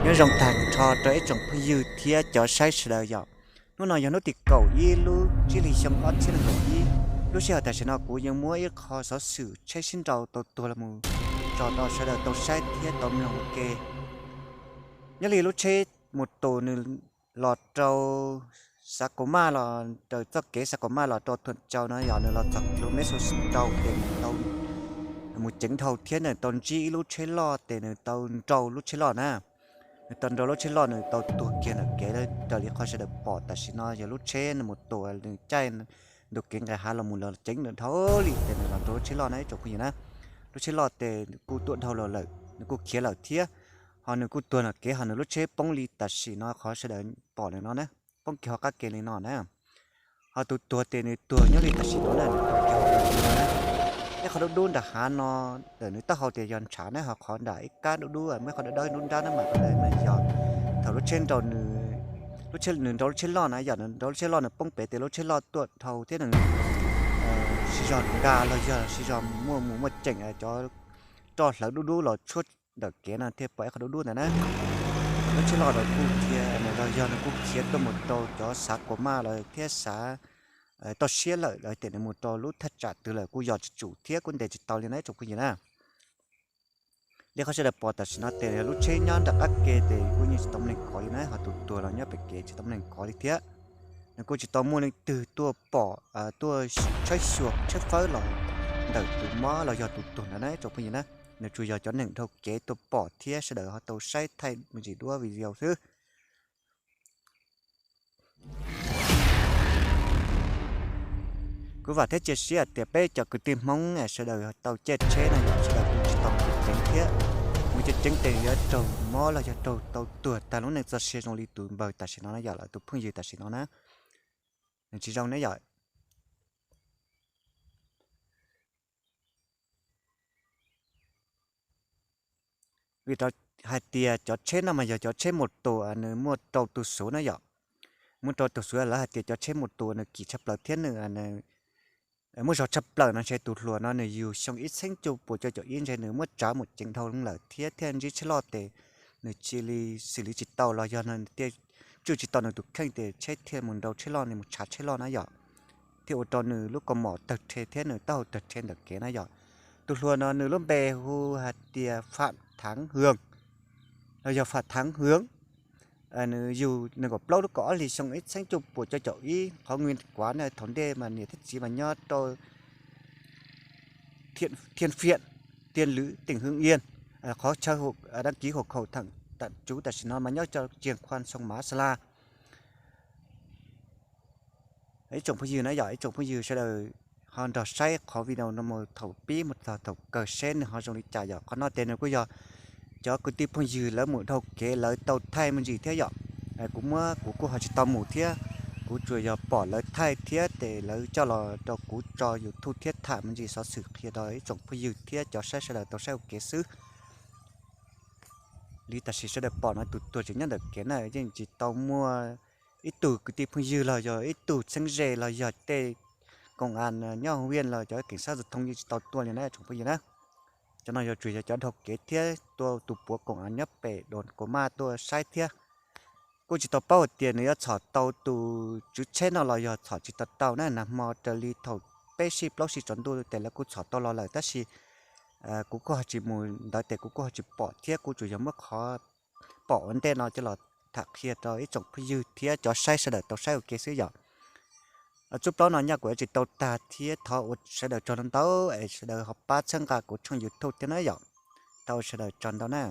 Nyob zoo tag nrho rau ib tsoom phooj ywg thiab cov saib sawv daws yom. Hnub no yog hnub tim kaum ib lub tsib hlis xyoo ob txhiab nees nkaum ib. Lub sij hawm tam sim no kuv yeej muab ib qho xov xwm tsheb sib nraus tau tuag los mus tso rau sawv daws tau saib thiab tau mloog ua ke. Nyob li lub tsheb mus tus nws los rau Xav Kaus Maj los raws txoj kev Xav Kaus Maj los rau Thuam Tsau no yog nws los txog kilómeta rau ces nws tau mus ceev dhau thiab nws tau ntsib ib lub tsheb loj ces nws tau nrau lub tsheb loj na. Nws tau nrau lub tsheb loj nws tau tuag kiag ntawm kev raws li qhov sawv daws pom tam sim no yog lub tsheb nws mus tua nws caij ntu kev nqis hav los mus los ceev nws dhau li ces nws los nrau lub tsheb loj na ib tsoom phooj ywg na. Lub tsheb loj ces kuj tuaj dhau los lawm nws kuj khiav lawm thiab, ho nws kuj tuag ntawm kev ho nws lub tsheb poob li tam sim no qhov sawv daws pom li no na, poob kiag hauv qab ke li no na. Ho tus tuag ces nws tuag nyob li tam sim no na, nws tuag kiag hauv qab ke li no na. Ib qho dub dub nram hav no ntawm nws taub hau tias yog ntshav na, ho qhov nram ib kab dub dub muaj ib qho dawb dawb nruab nrab na mas qhov ntawd mas yog thaum lub tsheb nrau nws, lub tsheb nws nrau lub tsheb loj na yom, nws nrau lub tsheb loj nws poob pem ces lub tsheb loj tuaj dhau thiab nws sib zog nkag los yog sib zog muaj mus muaj ceem cov roj hlawv dub dub los tshuab ntawm kev no thiaj pom ib qho dub dub ntawd na. Lub tsheb loj los kuj khiav los yog nws kuj khiav tuaj mus rau cov Xav Kaus Maj los thiab Xav Toj Siab lawm los tias nws mus rau lub thaj tsam twg lawm kuj yos tsis tsum thiab kuj ntes tsis tau li na ib tsoom phooj ywg na. Li qhov sawv daws pom tam sim no ces lub tsheb nyob nram qab ke ces kuj yeej tsis tau mloog kov li na, ho tus tuag los nyob pem kev tsis tau mloog kov li thiab. Nws kuj tsis tau muaj leej twg tuaj pom tuaj tshawb xyuas tshawb fawb los ntawm tus mob los yog tus tuag ntawd na ib tsoom phooj ywg na. Nws tsuas yog cov neeg dhau kev tuaj pom thiab sawv daws ho tau saib thaij me ntsis duab video xwb. Kuv vam thiab cia siab tias peb cov kwv tij Hmoob sawv daws tau caij tsheb no yog sawv daws kuj tsis tau mus ceev thiab, mus ceev ceev ces yuav raug mob los yog raug tau tuag tag lub neej txoj sia zoo li tus npawg tam sim no na yom, lawv tus phooj ywg tam sim no na. Nws tsis zoo ne yom. Vim rau hais tias cov tsheb no mas yog cov tsheb mus tus nws muaj rau tus xuv na yom. Muaj rau tus xuv lawv hais tias cov tsheb mus tus nws kim tshaj plaws thiab nws muaj zog tshaj plaws no ntshe tus hluas no nws yug xyoo ib txheeb cuaj puas cuaj caum ib ntshe nws muab tsav mus ceev dhau lawm thiab thiaj ntsib tsheb loj ces nws cia li xws li tsis tau los yog nws thiaj tswj tsis tau nws tus kheej ces tsheb thiaj mus nrau tsheb loj, nws mus tshav tsheb loj na yom, thiaj ua rau nws lub kaus mom tawg rhe thiab nws taub hau tawg rhe ntawm kev na yom. Tus hluas no nws lub npe hu hais tias Fam Thaav Hwm los yog Fam Thaav Hwm. Nws yug nees nkaum plaub lub kaum ob hlis xyoo ib txheeb cuaj puas cuaj caum ib, qhov nws kuav na thaum ntej mas niam thiab txiv mas nyob rau Thiện Phiện, Tiên Lữ, tỉnh Hưng Yên. Qhov chaw đăng ký hộ khẩu tạm trú tam sim no mas nyob rau Triềng Khoan, Sông Mã, Sa La. Ib tsoom phooj ywg na yom, ib tsoom phooj ywg sawv daws ho nrog saib qhov video no mus thaum pib mus txog thaum kawg seb nws ho zoo li cas yom. Qhov no ces nws kuj yog cov kwv tij phooj ywg lawv mus dhau kev lawv tau thaij me ntsis thiab yom. Kuv muab kuv kuj ho tsis tau mus thiab, kuv tsuas yog pom lawv thaij thiab ces lawv coj los rau kuv tso YouTube thiab tham me ntsis xov xwm qhia rau ib tsoom phooj ywg thiab cov saib sawv daws tau saib ua kev xwb. Li tam sim sawv daws pom no tus tuag tseem nyob ntawm kev na, yeej tsis tau muaj ib tug kwv tij phooj ywg los yog ib tug txheeb ze los yog tej koom as nyob hoo viaj los cov keem sab xu thoo yeej tsis tau tuaj li na tsoom phooj ywg na. Cov no yog tsuas yog cov dhau kev thiab tua tus puav koom as nyob pem Doos Kaus Maj tuaj saib thiab. Kuj tsis tau paub hais tias nws yuav txhom tau tus tswv tsheb no los yog txhom tsis tau tau na. Nag hmo raws li thaum peb sij plaub sij tsaus ntuj ces lawv kuj txhom tau los lawm tab sis kuv kuj ho tsis mus ntawd ces kuv kuj ho tsis pom thiab kuj tsuas yog muab qhov pom ua ntej no coj los tham qhia rau ib tsoom phooj ywg thiab cov saib sawv daws tau saib ua ke xwb yom. Tsub plaub no nyaj kuv yuav tsis tau tag thiab thov ua sawv daws tsaug ntau ntau es sawv daws ho pab txhawb nqa kuv tshooj YouTube thiab na yom. Thov ua sawv daws tsaug ntau na.